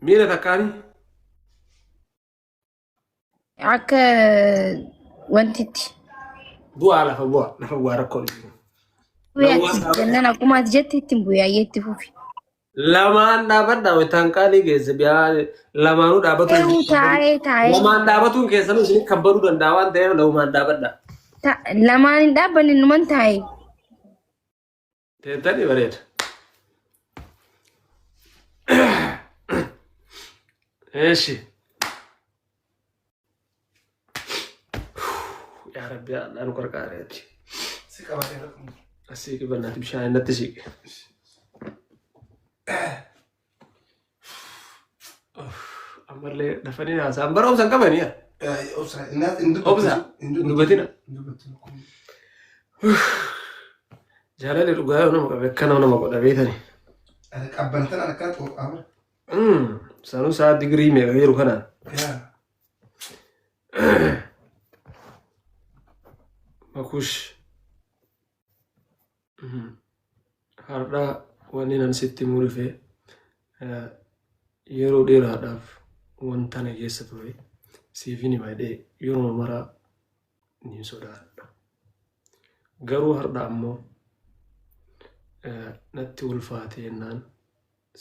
Miila takkaani. Akka wantitti. Bu'aa lafa bu'aa lafa bu'aa rakkoon hin jiru. Bu'aatti jennaan akkuma ati jette ittiin bu'ee itti fufi. Lamaan dhaabadha wayitaan qaalii geesse biyaa lamaanuu dhaabatu. Eewu taa'ee taa'ee. Lamaan dhaabatuun keessanuu isin kabbaruu danda'a waan ta'eef lamaan dhaabadha. Lamaan hin dhaabbanne numan taa'e. Teettanii bareeda. Eeshi. Yaa Rabbi Allah nu qarqaareeti. Si qabatee rakkamu. Asii qibannati bishaan natti siiqe. Ammallee dafanii haasa'an bara obsa hin qabanii yaa. Obsa hin dubbatu. Obsa Hin hin dubbatina. Hin dubbatu. Jaalalli dhugaa yoo nama qabe akkana nama godha beetani. Qabbantan akka xoo'aa bara. Sanuu sa'a digirii meeqa jiru kanaan. Yaa. Makush. Har'a wanni nan sitti himuu dhufe yeroo dheeraadhaaf wanta na keessa ture siifin hima jedhee yeroo maraa niin sodaadha. Garuu har'a ammoo natti ulfaate jennaan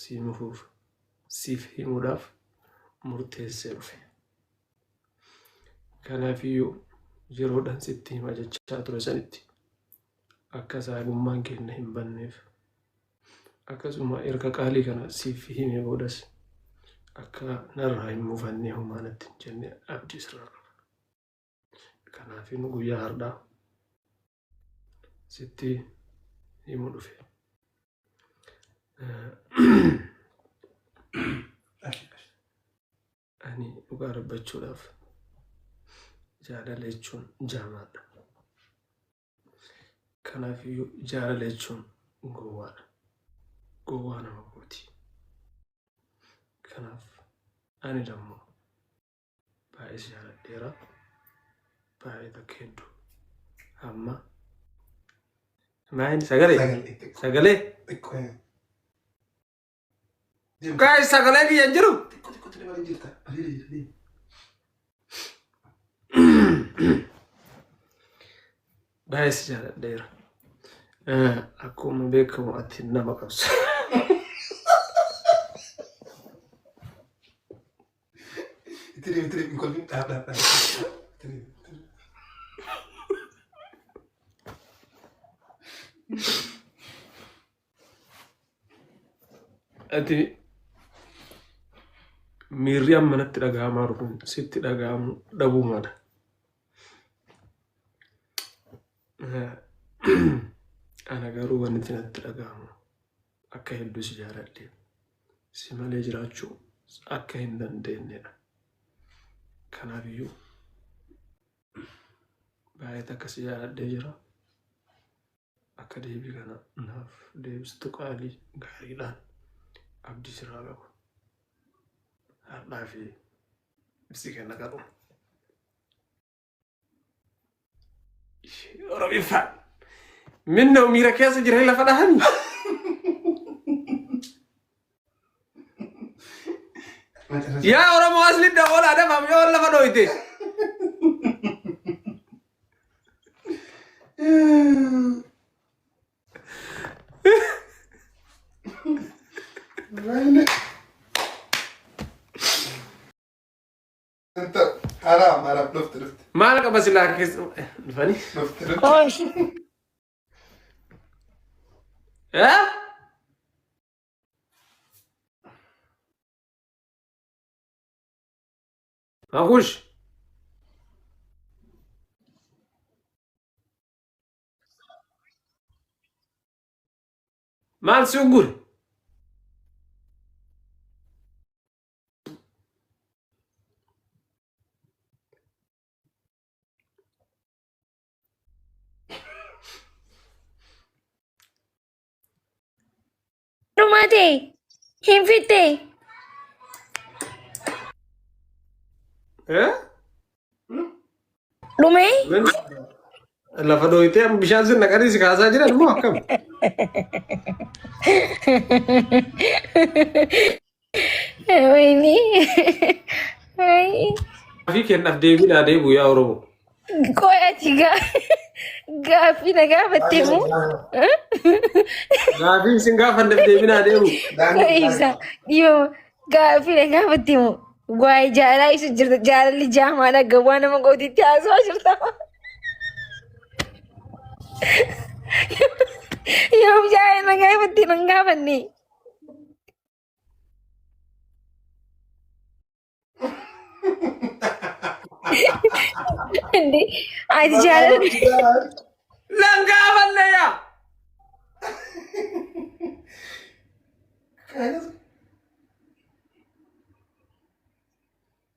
sii mufuuf siif himuudhaaf murteessee dhufe. Kanaafiyyuu yeroodhaan sitti hima jechaa ture sanitti akka saahibummaan keenya hin banneef akkasuma erga qaalii kana siif hime boodas akka narraa hin mufannee homaa natti hin jenne abdii sirraa qaba. Kanaafin guyyaa har'aa sitti himuu dhufe. Ani dhugaa dubbachuudhaaf jaalala jechuun jaamaadha. Kanaafiyyuu jaalala jechuun gowwaadha. Gowwaa nama gooti. Kanaaf ani dammoo baay'ee si jaaladheera. Baay'ee takka hedduu. Amma maayini sagalee Sagalee xiqqoo. sagalee Xiqqoo. Deem. Guys sagalee kiyya hin jiru. Xiqqoo xiqqootti dabalee jirta. Bareeda jirta deem. Baay'ee si jaaladheera. Akkuma beekamu ati nama qabsa. Itti deem itti deem hin kolfin dhaab dhaab dhaab. Itti deem itti deem. Ati miirri amma natti dhaga'amaa jiru kun sitti dhaga'amuu dhabuu mala. Ana garuu wanti natti dhaga'amu akka hedduu si jaaladhe si malee jiraachuu akka hin dandeenyedha. Kanaafiyyuu baay'ee takka si jaaladhee jira. Akka deebii kana naaf deebistu qaalii gaariidhaan abdii sirraa qaba. Har'aa fi ibsi kenna qabu. Oromiffaan. Minna miira keessa jira lafa dhahanii. Yaa Oromoo asli dawwala adamaam yoo lafa dhoyte. Haram haram dhufte dhufte Maal qaba silaa keessa dhufanii? dhufte dhufte. Qoosh. Eh? Makush. Maal si uggure? Dhumate. Hin fitte. Eh? Dhumee. Lafa dhooyitee amma bishaan sin naqanii si kaasaa jiran moo akkam? Wayni. Ay. Gaaffii kennaaf deebii naa deebi'u yaa Oromoo. Qoy ati gaaffii na gaafatte moo? Gaaffii isin gaafanneef deebii naa deebi'u. Qoy ibsa dhiifama gaaffii na gaafatte moo? Waa'ee jaalalaa ibsu jirta jaalalli jaamaadha gawwaa nama gootitti haasawaa jirta. Yoom jaalala na gaafatte nan gaafanne. Indi ati jaalala Nan gaafanne yaa.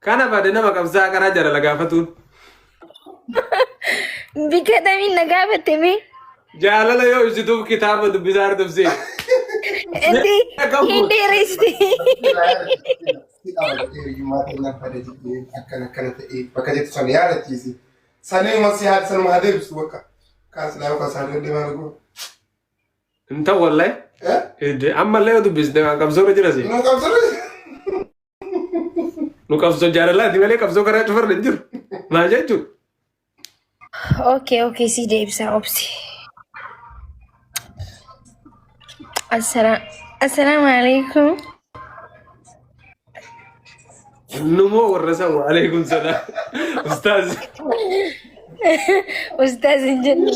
Kana bade nama qabsaa karaa jaalala gaafatuun. Bika damiin na gaafatte mee? Jaalala yoo ibsituuf kitaaba dubbisaa hordofsee. Indi hin dheeressite. Akkana akkana ta'ee bakka jettu sana yaadachiisi. Sanuma si haadha sanuma haa deebistu bakka. Kaan silaa yookaan saan deemaa goo. Hin ta'u wallahi. Ammallee yoo dubbiste waan qabsoorra jira si. Nu qabsoorra. Nu qabsoo jaalalaati malee qabsoo karaa cufarra hin jiru. Maal jechuun? Okay, okay, si deebisa obsi. Assalaamu alaikum. Numoo warra san waalaikum salaam. Ustaaz. Ustaaz hin jenne.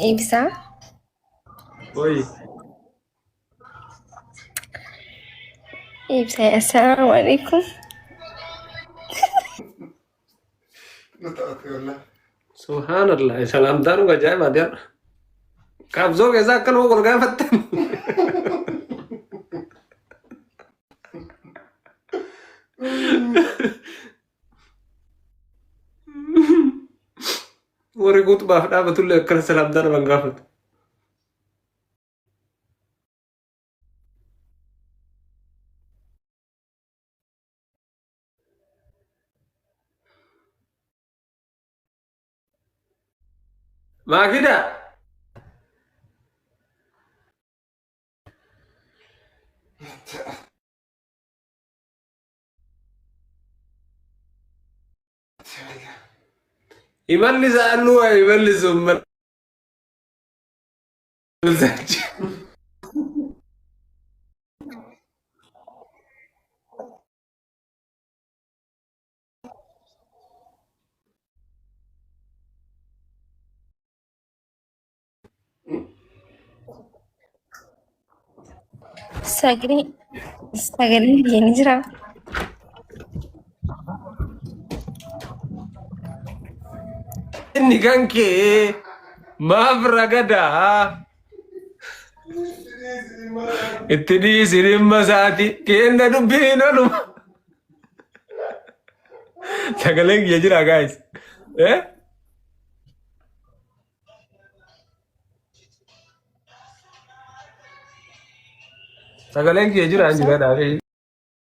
Ibsaa. Oyi. Ibsaa assalaamu alaikum. Nu taphate wallah. Subhaanallah. Salaamtaan dhuga ajaa'ibaati har'a. Qabsoo keessaa akkanuma wal gaafattan. Warri guutumaaf dhaabatullee akkana salaamtaa nama hin gaafatu. Maakida! Imalli sa'annuu waa imalli sun malsachi. Sagalee sagaleen biyya ni jira. Inni kan kee maaf ragadaa? Itti dhiisi dhimma isaati. Kenna dubbiin oluma. Sagaleen kiyya jira guys. Eh? Sagaleen kiyya jira hin jira dhaabee.